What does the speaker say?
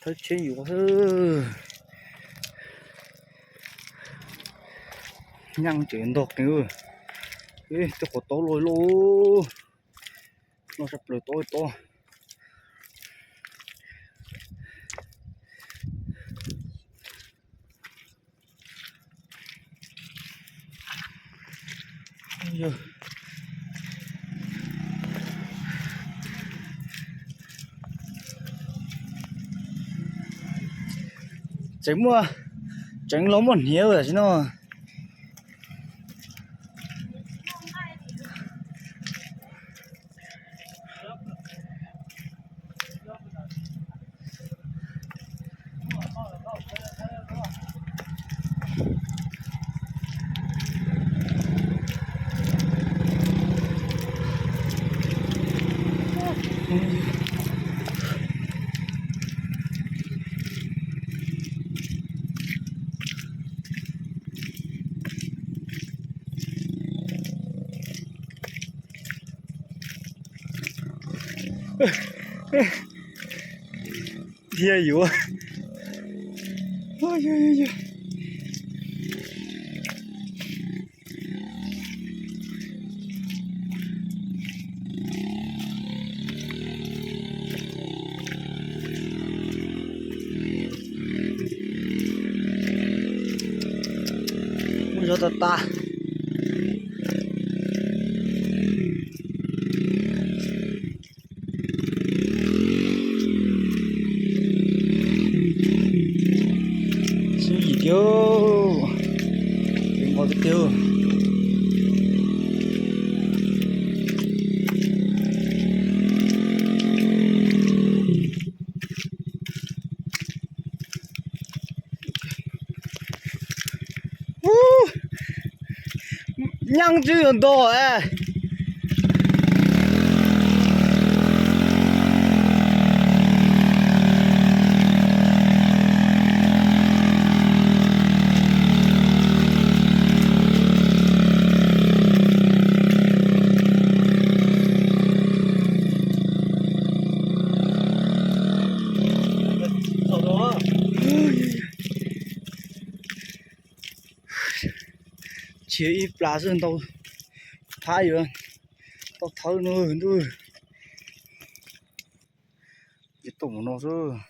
Thawb tsheb yuav xwb. Nyaj tseem ntog qees. Tej qhov taub loj loj, loj tshaj plaws tob tob. Tseem muaj, tseem los muaj hniav tam sim no. Thiab yuav. Muaj zog tas tas. Sib yim thiab, nqos tiag tiag. Nyaj tsis yuav ntog. Tshiav ib plas xwb ntau, phab yuav tau thawb no ntuj. Ces tuaj mus no xwb.